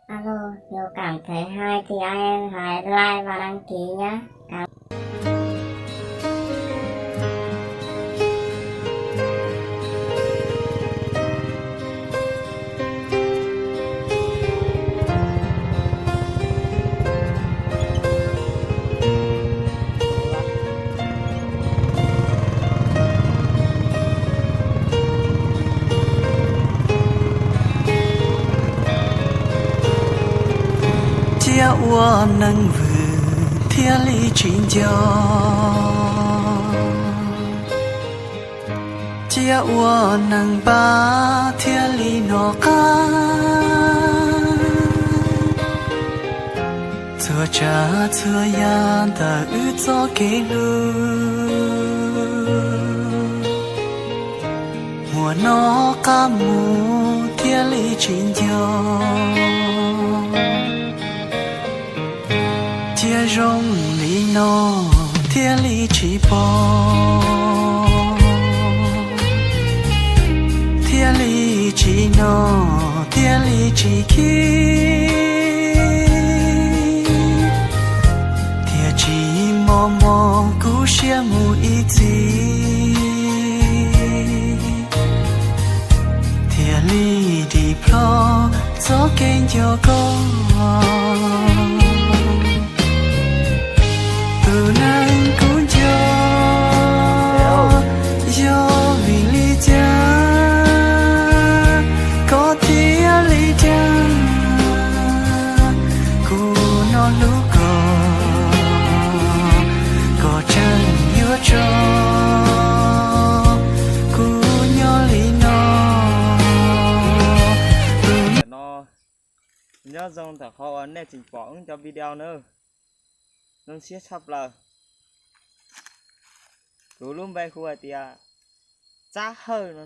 Alo, nếu cảm thấy hay thì anh em hãy like và đăng ký nhé. Cảm Cia ua neeg vwm thiaj li tsis nco, cia ua neeg npab thiaj li hnov qab. Txhua tsav txhua yam ntawm wb txoj kev hlub, hmo no qab mus thiaj li tsis nco. Cia zoo li no thiaj li tsis pom, thiaj li tsis hnov, thiaj li tsis khib, thiaj tsis mos mos kub siab mus ib txhis, thiaj li dim plho txoj kev nco koj. Tus neeg kuv nco, yog vim li cas koj thiaj li dag? Kuv no hlub koj, koj tseem yuav tso kuv nyob li no. Tus no nyob zoo ntawm qhov uas nej tseem pom wb cov video na, zoo siab tshaj plaws. Kuv lub npe hu hais tias Tsab Hawj no.